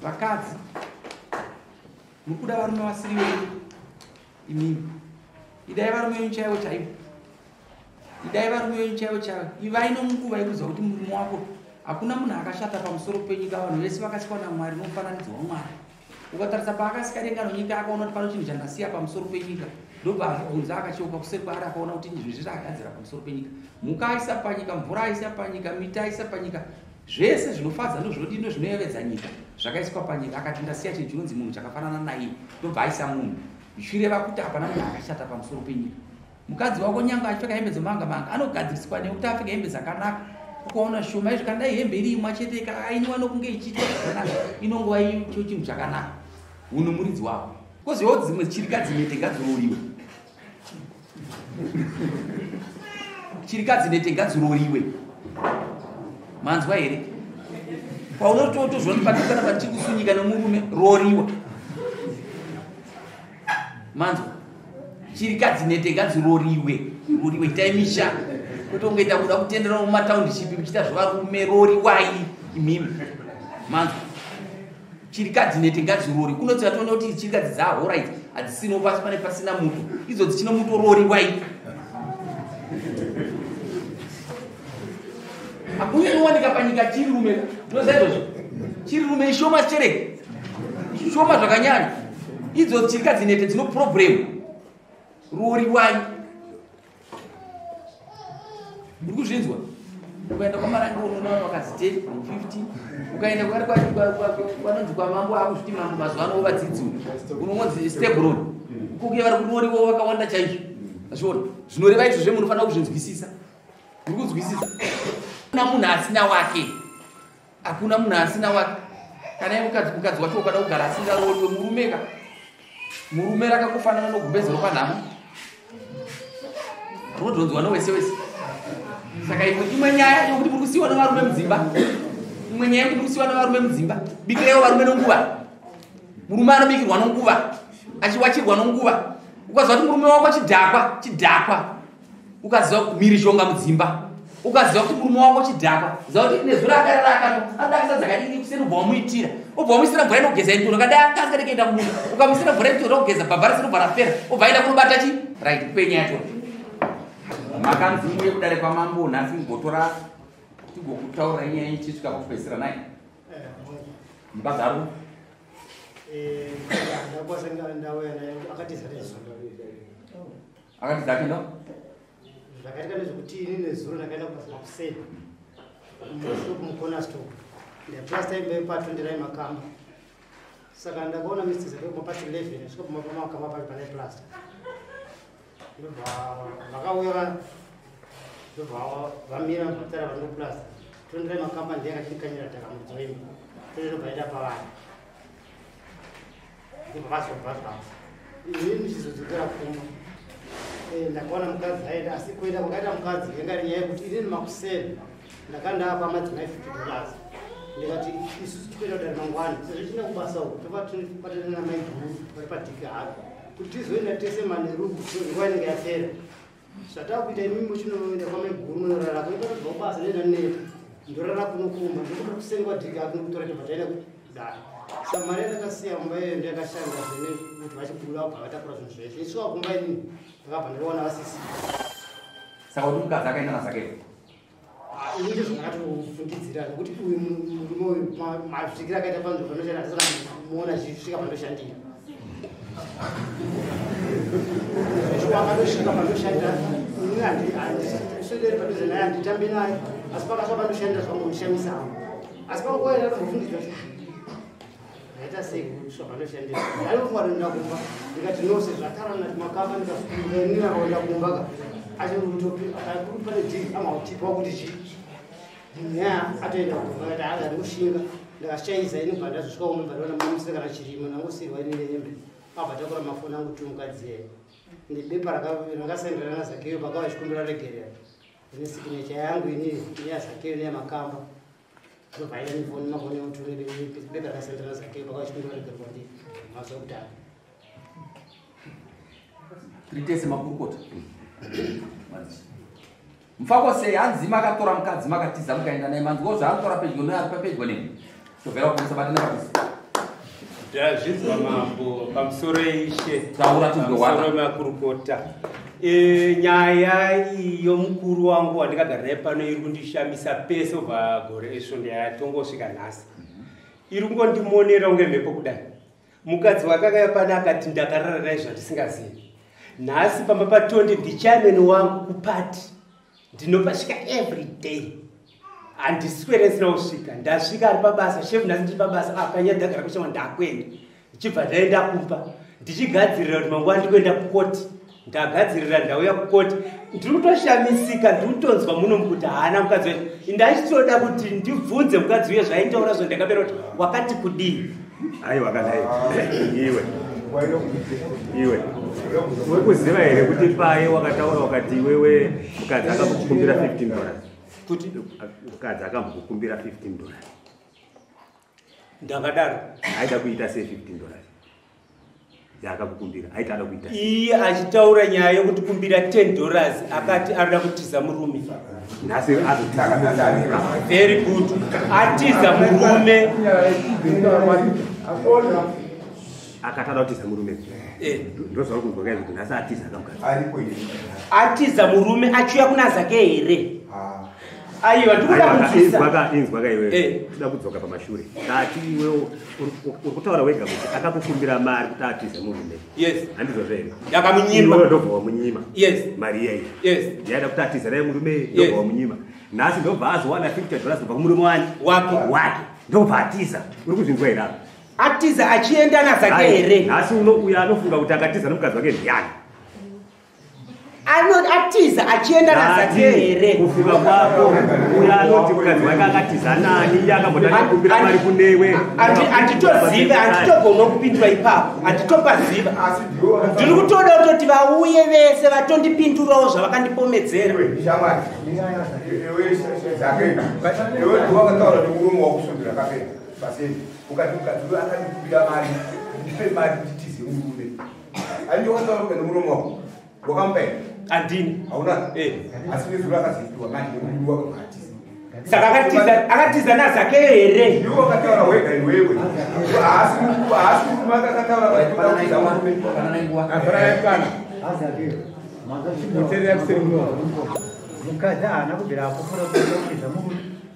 Vakadzi mukuda varume vasiri venyu imimi, idai varume venyu chaivo chaivo, idai varume venyu chaivo chaivo. Ivai nomukuva yekuziva kuti murume wako, hakuna munhu akashata pamusoro penyika. Vanhu vese vakasikwa naMwari nomufananidzo waMwari. Ukatarisa paakasika denga nonyika, akaona kuti pano chinhu chandasiya pamusoro penyika, ndobva azvibvunza, akacheuka kuseri kwaari, akaona kuti zvinhu zvese akagadzira pamusoro penyika. Mhuka aisa panyika, mvura aisa panyika, miti aisa panyika, zvese zvinofadza ndozvinodii ndozvinoyevedza nyika zvakaiswa panyika. Akati ndasiya chinhu chinonzi munhu chakafanana naiye, ndobva aisa munhu, zvichireva kuti hapana munhu akashata pamusoro penyika. Mukadzi wako nyange achipfeka hembe dzemanga manga, anogadziriswa nekuti apfeka hembe dzakanaka. Ukaona shoma izvi, kana dai hembe iri imwe chete ikainiwa nokunge ichiitwa zvakanaka, inongova icho chinhu chakanaka. Unhu muridzi wako. Kozivawo dzimwe chirikadzi nete ngadziroriwe, chirikadzi nete ngadziroriwe. Manzwa here? Paunototozwa kuti patikana patiri kusunyika nomurume, roriwa. Manzwa? Chirikadzi nete ngadziroriwe, roriwe. Itai misha, kwete kungoita kuda kutendera mumataundishipi muchiita zvevarume. Roriwai imimi. Manzwa? Chirikadzi nete ngadzirori. Kunoti vatoona kuti chirikadzi dzahora idzi hadzisino pasi, pane pasina muto, idzo dzichino muto, roriwai. Hakuna inowanika panyika chirirume. Unoziva izvozvo? Chirirume ishoma chereke, ishoma zvakanyanya. Idzo chirikadzi nete dzino problem, roriwai. Muri kuzvinzwa? Ukaenda kwaMarange unoona vanhu vakazi 10, 50. Ukaenda kwanonzi kwamambo, akuzviti mambo mazuva ano, vadzidzi, unongonzi Stebron, kukuye vari kuroriwo vakawanda chaizvo. Azviona zvinoreva izvo zve munofanira kuzvinzwisisa. Muri kunzwisisa? Kuna munhu asina wake, hakuna munhu asina wake. Kana mukadzi, mukadzi wacho ukada kugara asingaroriwe, murume ka, murume rakakufanana nogumbeze ropanhamo, rinodhonzwa nowese wese. Saka imwe nyaya yokuti muri kusiyiwa nevarume mudzimba, imwe nyaya yekuti muri kusiyiwa nevarume mudzimba, bikireiwo varume nonguva. Murume anobikirwa nonguva, achiwachirwa nonguva. Ukaziva kuti murume wako chidhakwa, chidhakwa, ukaziva mhirizhonga mudzimba, ukaziva kuti murume wako chidhakwa, ziva kuti nezuro akarara akano anodakisa dzakadini, kuseni ubva wamuitira, ubva wamuisira mvura inogeza intono. Kada akasingade kuenda kumunda, ukamuisira mvura intono kugeza, bhabha rese robva rapera, obva aenda kunobata chi. Right, kupe nyaya yacho. Makanzi muuye kudare kwamambo nhasi mugotora tigokutaurira nyaya ichisvika pakupedzisira nai mukadzi ari akati dzake ndo. Zvakaitika ndezvekuti ini nezuro ndakaenda kubasa makuseni, mushop mucorner store ndaplasta imba yepatonderai makamba. Saka ndakaona Mr Zakeo mapast 11 asvika pamba pamakamba pacho pane plasta, ndobva vakauya, ndobva vamira vatara vandoplasta. Tonderai Makamba ndiye akachindikanyira dhaka muridzi weimba, tondobva enda pavanhu, ndobva vazobva zvavo. Ini ndichizodzokera kumba, ndakaona mukadzi aenda, asi kuenda kwakaita mukadzi yanga iri nyaya yekuti inini makuseni ndakandapa madzimai $50, ndikati isusu tikuenda kudare mangwana, sezvo china kubasa uku, tobatana namaiguru vari padhiki hako kuti tizoenda tese manheru, nguva inenge yapera. Zvatakuita, imimi muchinoenda kwamaiguru munorara kunobatobva kubasa, nenda neta, ndorara kuno kumba, ndokuti kuseni kwadhiki hako nokutora, tobva taenda kudare. Saka mari yandakasiya mumba iyoyo ndiyakashanda zvene kuti vachibuda vabva vatakura zvinhu zvese. Isvika kumba inini ndakabva ndaona vasisi. Saka kuti mukadzi akaenda naZakeo? Ini ndizvo ndakatofungidzira, nekuti uyu murume uyu masvikiro akaita panzvimbo panoshanda, handisana muona zvisvika pandoshandira. Akatosvika pandoshandira, ini handiswederi padhuze naye, handitambi naye, asi pakasva pandoshandira zvangondishamisawo. Asi panguva iyo ndatombofungidza kuti ndaita sei kusva pandoshandira. Ndanofunga kuti ndakumba, ndikati no, sezvataura nati Makamba, ndikainini akaenda kumba ka achikutopi pane dhiri amautipa kuti chii nyaya atoenda kumba. Kati hazi andikushinga, ndakashaisa ini, bva ndazosvika kumba, bva ndaona mamusire kana chirimo, ndangosirwa ini nehembe, abva takura mafoni angu tu mukadzi yeye nebepa rakasenderana naZakeyo pakava chikumbira regerera ine signature yangu inini neyaZakeyo neyaMakamba. Ndobva aita nefoni mafoni angu tu bepa rakasenderana naZakeyo pakava chikumbira regererwa ndi mazuva kutanga. Tiri tese makurukota. Mufakose hanzi makatora mukadzi, makatiza, mukaenda naye. Manzwa zvaanotora pedyo neari pedyo nemi. Tobvera kukomisa batana kabisa. Ndazvinzwa mambo, pamusoro ishe. Taura tinzwe. Pamusoro Wana. makurukota. Nyaya iyi yomukuru wangu wandikagara naye pano iri kundishamisa pese ubva gore esvondo yatongosvika nhasi. Iri kungondimonera kunge mhepo kudai. Mukadzi wake akauya pano akati ndakarara naye zvandisingazivi. Nhasi pamba paTondi, ndichairman wangu kupati, ndinopasvika every day, handiswere ndisina kusvika. Ndasvika ari pabasa. Shefu, nhasi ndiri pabasa apa, nyadhagara kushama, ndakuenda. Ndichibva ndaenda kumba ndichigadzirira kuti mangwana ndikuenda kukoti. Ndagadzirira, ndauya kukoti, ndiri kutoshamisika, ndiri kutonzwa muno kuti haana mukadzi wacho. Ndachitoda kuti ndibvunze mukadzi uye zvaitaura zvo, ndakapera kuti wakati kudii. Aiwa, kana iwe iwe uri kuziva here kuti paye wakataura wakati iwewe mukadzi akambokukumbira $15? Kuti? Mukadzi akambokukumbira $15. Ndakadaro. Aida kuita sei $15 yaakakukumbira? Aita ada kuita sei? Iye achitaura nyaya yekuti kumbira $10, akati arida kutiza murume. Nhasi azotiza. Very good, atiza murume. Akati ada kutiza murume. Ndozvauri kunzwa kaizvo kuti nhasi atiza kamukadzi. Ariko here? Atiza murume achiuya kuna Zake here? Aiwa, ndikuda kunzwisa. Inzwa ka iwewe. Toda kudzoka pamashure. Tati iwewe uri kutaura wega kuti akakukumbira mari kuti atize murume. Yes. Handizvozvo here? Ndakamunyima. Iwewe ndobva wamunyima. Yes. Mari iyayi. Yes. Yaida kuti atize naye murume, ndobva wamunyima. Nhasi ndobva azowana $50 kubva kumurume wani? Wake. Wake. Ndobva atiza. Uri kuzvinzwa here apa? Atiza achienda naZake Ai, here? Nhasi uno uyo anofunga kuti akatiza nomukadzi wake ndiani? Atiza achienda naZake Nhati, here? Kufunga kwako, uyo anoti mukadzi wake akatiza nani? Iye akambotanga kukumbira mari kunewe. Handitoziva, handitogona kupindura ipapo, handitopaziva. Ndiri kutoda kutoti vauye vese vatondipindurawo zvavakandipomedzera. Shamwari, iwe Zake, iwe wakataura nemurume wakusondera kapera paseni, ukati mukadzi uyo akandikumbira mari, ndipe mari nditize murume. Andi wakataura nemurume wako, wakamupa here? Handini. Hauna? Eh. Asi nezuro akazopiwa mari nemurume wako akatiza. Saka akatiza naZake here? Iwe wakataura wega iwewe. Haasi murume akataura kuti murume. Panana nguva. Mukadzi haana kubvira apupura kutiza murume.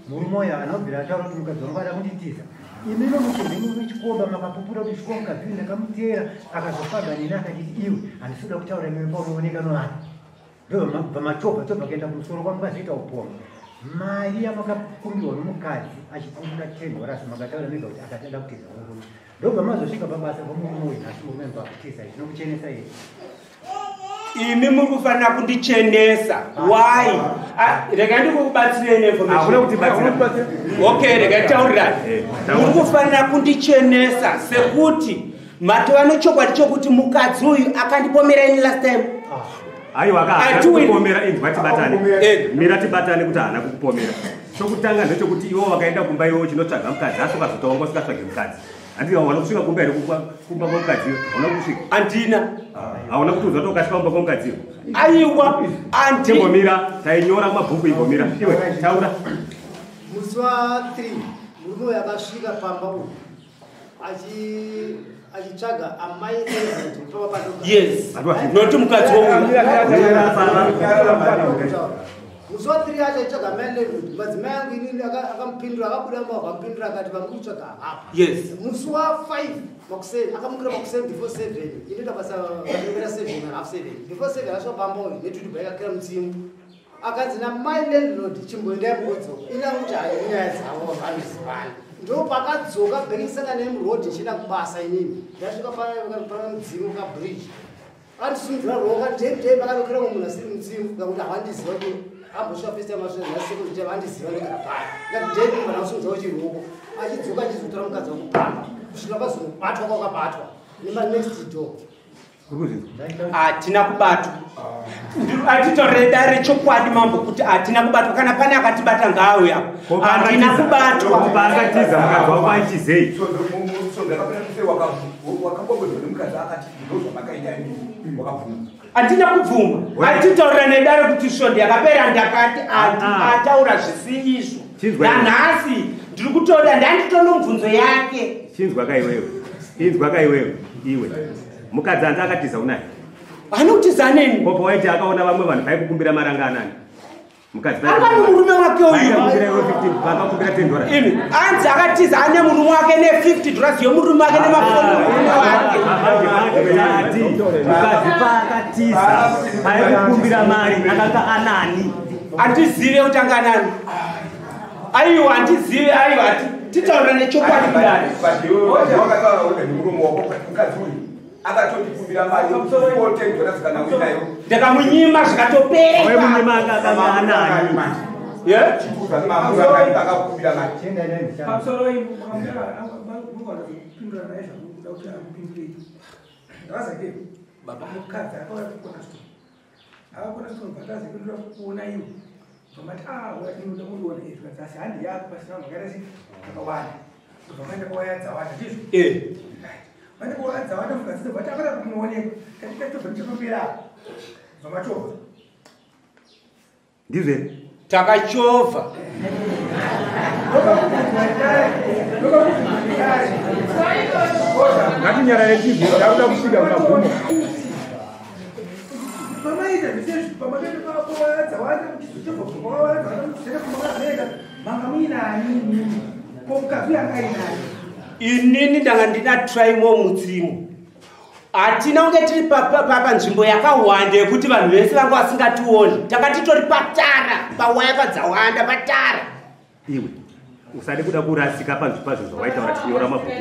Murume uyo haana kubvira ataura kuti mukadzi wangu ada kunditiza. Imimi muchimhini wechikomba makapupura kuti shuwa mukadzi uyu ndakamuteera, akazofamba neni, akanditi iwe handisi kutaura newe paunooneka noani. Ndobva machobva tobva kuenda kumusoro kwamukazoita upomba. Mari yamakakumbirwa nomukadzi achikumbira $10, makataura mega kuti akati ada kutiza murume. Ndobva mazosvika pabasa pomurume uyu. Nhasi murume mbakutiza, zvinokuchenesa here? Imi muri kufanira kundichenesa. Why? Ah, rega ndikukubatsirei neinformation. Hakuna kutibatsira. Okay, rega nditaurirani. Taura. Muri kufanira kundichenesa sekuti matova nechokwadi chokuti mukadzi uyu akandipomera ini last time. Aiwa, haana Atiwini. kukupomera. Inzwa, tibatane. Mira tibatane kuti haana kukupomera. Chokutanga ndechekuti iwo wakaenda kumba iwo uchinotsvaga mukadzi, asi ukazota wanga usikatsvage mukadzi. Handiti hauna kusvika kumba here? Kumba kwomukadzi iwe hauna kusvika? Handina. Hauna kutiudza kuti ukasvika kumba kwomukadzi iwe? Aiwa, andi. Chimbomira, tainyora mumabhuku. Imbomira iwe, taura. Musi wa3 murume uyu akasvika pamba uyu achitsvaga amai papa. Yes, noti mukadzi wouyu. Musi wa 3 acho aitsvaga mai landlord, madzimai angu inini akamupindura, akabuda mba akamupindura akati vamuri kutsvaga havapo. Yes. Musi wa 5 makuseni akamukira makuseni before 7, inoita basa vanopera 7 na half 7, before 7 asvika pamba uyu netudibva yakakira mudzimu. Akanzi namai landlord chimboendai mukodzoka, ini anguti hayi inyaya dzavo vanozivana. Ndo pakadzoka bhekisanga nemurodhi ichienda kubasa inini, ndasvika pana mudzimu kabridge, andisunzira ruoko ndei pakanokira munhu asiri mudzimu, kakuti havandiziva kuti ambosvika first time asvika nhasi second time andiziva ndogara paya, ngati ndei kana kusunzira chiruoko achidzoka achizotora mukadzi wangu pamba kusvika pazobatwa kwakabatwa nemanext door. Hatina kubatwa. Atitorere dare chokwadi mambo kuti hatina kubatwa. Kana pane akatibata ngaawe apo. Hatina kubatwa. Paakatiza mukadzi wako aitizei? Handina kubvuma. Atitaurira nedare kuti svondo yakapera ndakati ataura zvisi izvo. Nanhasi ndiri kutoda ndanditono mubvunzo yake. Chinzwa ka iwewe. Inzwa ka iwewe. Iwe. Mukadzi anzi akatiza unaye. Anokutiza neni? Popo waiti akaona vamwe vanhu paikukumbira maranga anani. Mukadzi anga murume wake uyu. Paikukumbira iwe 15, pakakumbira $10. Imi, anzi akatiza ane murume wake ne $50 yomurume wake nemafoni murume wake. Mukadzi paakatiza paikukumbira mari akanga anani. Andizive kuti anga anani. Aiwa andizive, aiwa titaura nechokwadi kudai. Wakataura murume wako mukadzi uyu akatondikumbira mari $10 kana uinayo. Ndakamunyima zvikatopera. Wewe munyima akanga anani? Akakumbira mari. Pamusoro mukapindura naye zvakuda kuti akupindurei. Ndakazake baba mukadzi akauya kukona stone. Akakona stone bva ndazake kuona iwe. Vamati unoda kundiona izvi zvikanzi asi handi yako pasina vanhu vakaita sei vakawanda. Ndobva maenda kwawaya dzawanda ndizvo? Maenda kwawaya dzawanda mukadzi ndobva takada kumuoneka. Tati tobva tichapera apa. Bva machovha. Ndizvo here? Takachovha. Ngatinyarare tizwe, ndakuda kusvika kumagumo. Pamaita zvese pamakaenda kwawaya dzawanda muchizochovha kwawaya dzawanda muchizenda kwamakazoenda manga muinani inini. Ko mukadzi uyu anga ainani? Inini ndanga ndina Trimo mudzimu. Hatina kunge tiri panzvimbo yakawanda yekuti vanhu vese vanga vasingationi. Tanga titori patara, pawaya padzawanda patara. Iwe usade kuda kurasika panzvimbo pazvo zvawaitaura tichinyora mabhuku.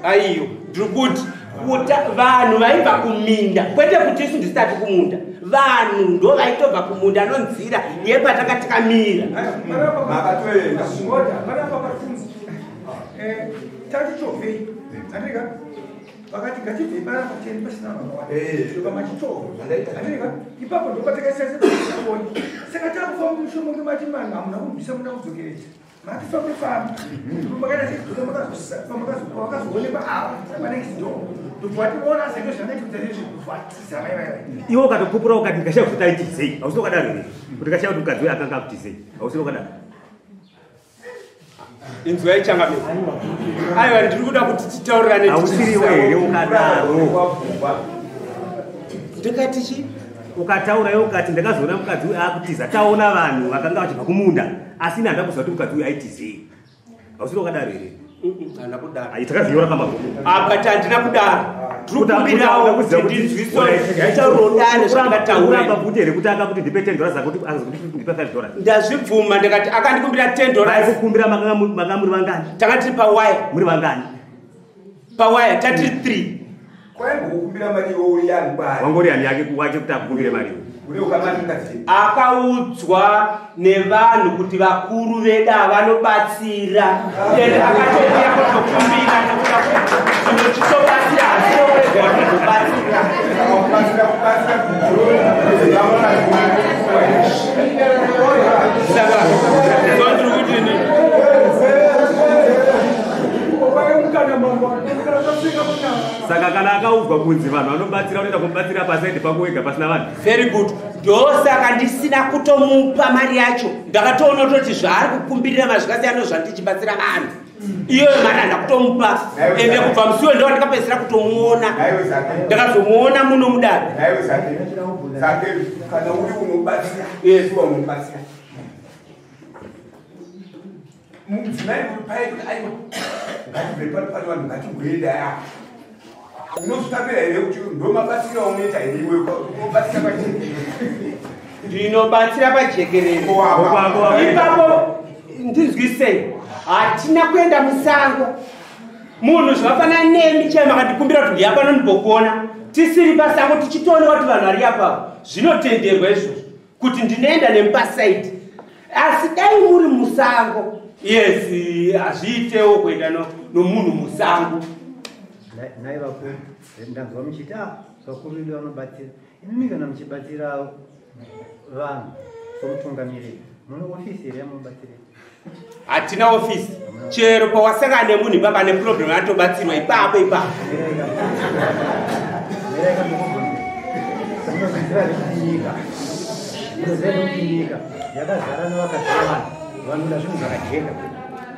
Aiyo, ndiri kuti vanhu vaibva kuminda, kwete kuti isu ndisati kumunda. Vanhu ndo vaitobva kumunda nonzira yepatanga takamira. Makatoenda. Panapa patunzi. Tatichovhei. Andika vakati ngatibvei panapa tiende pasina vanhu vakawanda. Ndobva machichovha. Andika ipapo ndopatakaisa sekuoni. Saka takufamba mushomo ngemati vanhu hamuna kubvisa muna kudzokeredza. Mati fambe fambe. Makaita pamakazoonekwa ava panext door. Ndobva tiona zvedu zvakaita nezvekuvatiza mai mai. Iwe ukatopupura ukati ndikashaya kuti aitizei. Hausina wakadaro here? Kuti ndikashaya kuti mukadzi uyu akanga akutizei. Hausina wakadaro. Inzwai changamire. Aiwa ndiri kuda kuti titaurirane. Hausiri iwe here ukadaro? Ndikati chi? Ukataura iwe ukati ndakazoona mukadzi uyu akutiza. Taona vanhu vakanga vachibva kumunda. Asi ini handina kuziva kuti mukadzi uyu aitizei. Hausiri wakadaro here? Handina kudaro. Ayi takazvinyora pamabhuku. Apa handina kudaro. Ndiri kumbirawo kuti ndinzwisise zvandakataura. Uramba kuti here kuti akakuti ndipe $10 akuti akazokuti ndipe $5. Ndazvibvuma ndakati akandikumbira $10. Vaikukumbira makanga muri vangani? Tanga tiri pawaya. Muri vangani? Pawaya tatiri 3. Kwaimbokumbira mari iwe uri yani kwari. Wangori yani yake wake kuti akukumbire mari iwe. Uri ukamani mukadzi. Akaudzwa nevanhu kuti vakuru vedu vanobatsira. Ende akatouya kutokumbira nekuda kuti zvinhu chitobatsira hazvitoregwa kuzobatsira. Saka ndiri kuti ini Saka kana akaudzwa kunzi vanhu vanobatsira unoenda kumubatsira pasaidi pako wega pasina vanhu. Very good. Ndosaka ndisina kutomupa mari yacho. Ndakatoona kutoti zvaari kukumbirira mazvikasiyana nezvandichibatsira vanhu. Iyoyo mari handa kutomupa. Ende kubva musi uyo ndo ndakapedzisira kutomuona. Ndakazomuona muno mudare. Kana uri unobatsira, unobatsira. Mudzimai uri pai kuti aiwa ngatibve pano pane vanhu ngatimboenda ya. Unozvitambira here kuti ndomabatsira aunoita here iwe unobatsira pajekerere? Ndinobatsira pajekerere. Ipapo ndinzwisei, hatina kuenda musango. Munhu zvakafanana nemi chaiye makandikumbira kuti ndiya pano ndimbokuona. Tisiri pasango tichitoona kuti vanhu vari apapo. Zvinotenderwa izvozvo kuti ndinoenda nemupasaidi. Asi dai muri musango, yes, hazviitewo kuenda nomunhu musango. Nai vakuru, ndanzwa muchiti vakuru vedu vanobatsira. Imimi kana muchibatsira vanhu somutungamiriri, mune ofisi here yamunobatsira? Hatina ofisi. Chero pawasangana nemunhu ipapa ane problem anotobatsirwa ipapo ipapo. Munoziva kuti nyika yakazara nevakadzi vevanhu vanoda zvinhu zvakajeka.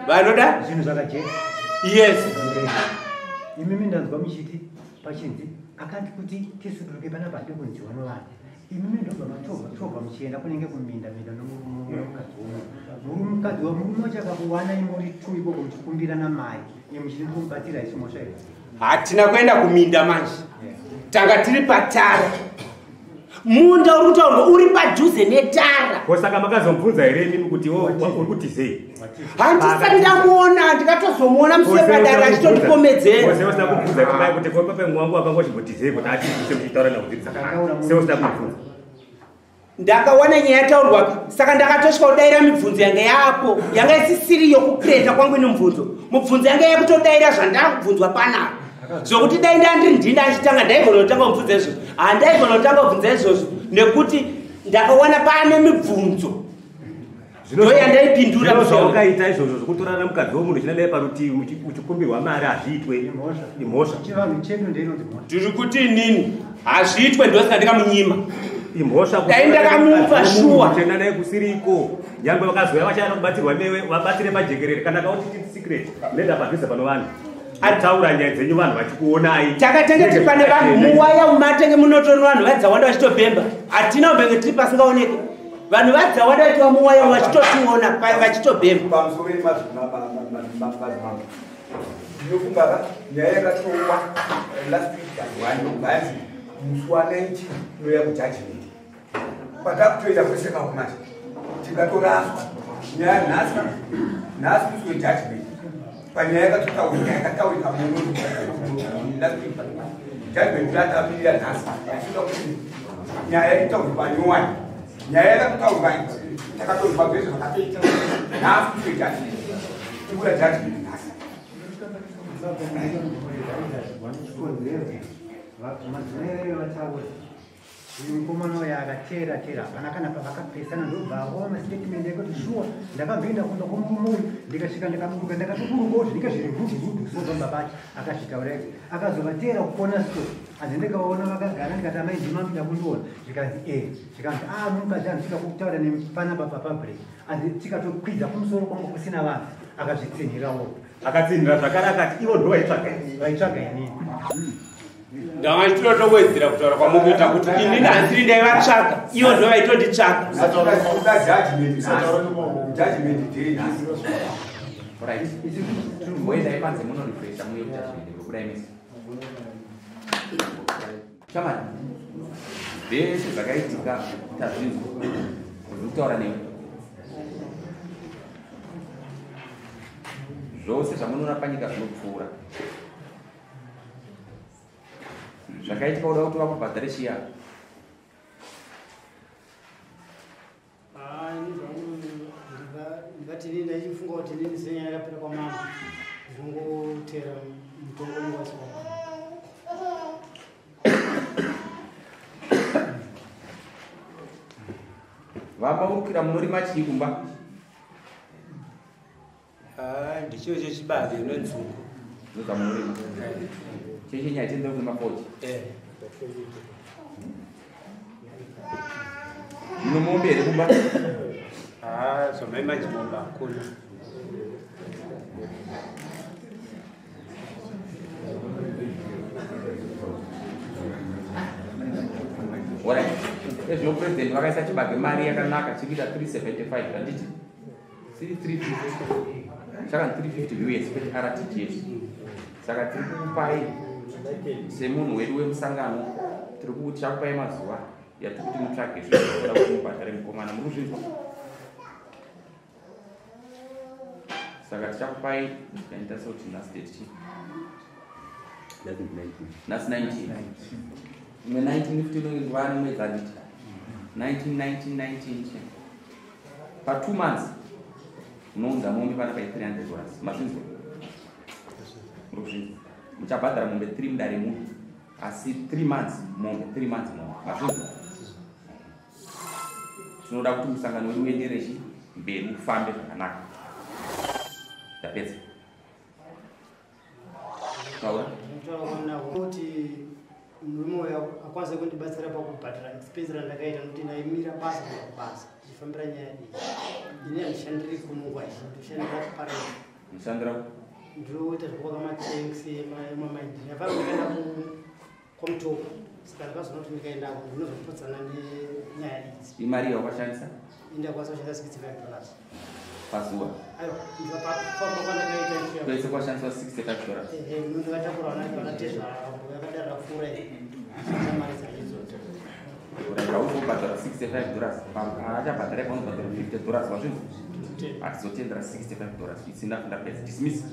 Vanoda zvinhu zvakajeka. Yes. Imimi ndanzwa muchiti pachinzi akati kuti tisuduruke panapa ndokunziwa nevanhu. Imimi ndobva matobva muchienda kunenge kuminda minda nomukadzi womunhu. Mukadzi wamurume wacho akakuwana imuri tu ikoko muchikumbira namai muchiti ndikumubatsira isu mhosva here? Hatina kuenda kuminda manje. Tanga tiri patara. Munda uri kutaurwa uri padhuze netara. Ko saka makazomubvunza here imimi kuti uri kutizei? Handisati ndamuona, ndikatozomuona musi wepadare achitondipomedzera. Sei usina kubvunza kuti pape mwangu wakanga uchimbotizei kuti atizise muchitaura nakuti sei usina kubvunza? Ndakawana nyaya yataurwa saka ndakatosvika kudaira mibvunzo yanga yapo yanga isisiri yokukreta kwangu ine mubvunzo. Mubvunzo yanga yakutodaira zvandakubvunzwa panapa. Zvokuti dai ndandiri ndini achitanga ndaigona kutanga kubvunza izvozvo. Handaigona kutanga kubvunza izvozvo nekuti ndakawana pane mibvunzo. Ndoyandaipindura. Zvawakaita izvozvo zvokutorana mukadzi womunhu uchina naye parutivi uchikumbirwa mari hazviitwe. Imhosva. Chivanhu chedu ndeinonzi mhosva. Ndiri kuti inini hazviitwe ndosaka ndikamunyima. Imhosva. Dai ndakamupa shuwa. Uchenda naye kusiriko. Nyangwe vakazoya vachada kubatsirwa newe vabatsire pajekerere kana kauti secret nenda padhuze pano vanhu. Ataura nyaya dzenyu vanhu vachikuonai. Takatenge tiri pane vanhu muwaya mumatenge munotori vanhu vadzawanda vachitobhemba. Hatina kumbenge tiri pasingaoneki. Vanhu vadzawanda vaitwa muwaya vachitotiona vachitobhemba. Pamusoro pemadzimambo. Ndinofunga nyaya yakatongwa last week panhu vanzi musi wa 19 unoya kujudgment. Patakutoenda kwese kako manje. Tikatoraswa nyaya nhasi musi wejudgment. Panyaya yakatotaurika yakataurika muno last week judgment yatamirira nhasi. Achida kuti nyaya itaurwe panyowani. Nyaya yakatotaurwa takatorwa zvese zvakatoita nhasi musi wejudgment. Tikuda judgment nhasi. Madzimai vataura uyu mukomana uyu akateera teera hapana kana pavakapesana ndobva aona mastatement ekuti shuwa ndakamboenda kumba kwomurume uyu ndikasvika ndakaburuka ndakatoburukawo zvinenge zviri rudhu rudhu so pamba pacho akazvitaura ega akazovateera kukona so hanzi ndikaona vakagara ndikati amai ndimamida kundiona zvikanzi e zvikanzi a mukadzi handisvika kutaura nepanapa papublic hanzi tikatokwidza kumusoro kwangu kusina vanhu akazvitsinhirawo. Akatsinhira zvakare akati ivo ndo vaitsvaga inini. Vaitsvaga inini. Ndanga ndichitotowedzera kutaura kwamukuita kuti inini handisiri ndaivatsvaga ivo ndo vaitonditsvaga. Judgment day nhasi. Right. Mboendai panze munorefresha muye kujudgment ngokudai mese. Shamani, zvese zvakaitika tazvinzwa. Ndiri kutaura newe. Zvose zvamunoona panyika zvinopfuura. Zvakaitika uda kuti vakubhadhare chiya. Ndingati inini ndaichifunga kuti inini senyaya yakapera kwamambo ndinongotera mutongo unenge waiswa kwamambo. Vamaurukira munorima chii kumba? Ndichiwo chechibage nenzungu. Ndozvamunorima. Chechenyaya chendere kurima fodya. Muno mombe here kumba? Zvamai manje mombe hakuna. Ezvino president vakaisa chibage mari yakanaka chikuita 375 handiti? 350. Saka 350 US kwete RTGS. Saka tiri kukupai semunhu wedu wemusangano, tiri kuti chakupai mazuva yatiri kuti mutsvage zvinhu kuti mubhadhare mukomana. Muri kuzvinzwa? Saka tichakupai ndikaita sekuti nhasi date chii? Nhasi 19. Imwe 19 futi inenge nguva nemwedzi handiti? 19 19 19 che. Pa 2 months munounza mombe pana pai $300. Mazvinzwa? Muri kuzvinzwa? Muchabhadhara mombe 3 mudare muno. Asi 3 months mombe, 3 months mombe. Mazvinzwa? Tinoda kuti musangano wedu uenderere mberi ufambe zvakanaka. Ndapedza. Taura. Kuti murume uyu akwanise kundibatsira pakubhadhara expense randakaita nokuti ndaimira basa kuenda kubasa ndichifambira nyaya iyi. Ini handishandiri kuno nguva iyi, ndoshandira kuParel. Mushandira? Ndinoita zvekuvaka matanks emamaindi. Ndafana ndikaenda kwaMutoko, saka ndakazoona kuti ndikaendako ndinozopotsana nenyaya idzi. Imari yawakashandisa? Indakwanisa kushandisa $65 pazuva. Aiwa, ndikapafamba kwandakaita kwese kwashandiswa $65. Ehe, ndakatakura vana tezvara yakadara pfuura iyi mari dzaidzodzo. Hauzobhadhara $65, achabhadhara ipaunobhadhara $50. Wazvinzwa? Hatizotendera $65. It's enough, ndapedza. Dismiss.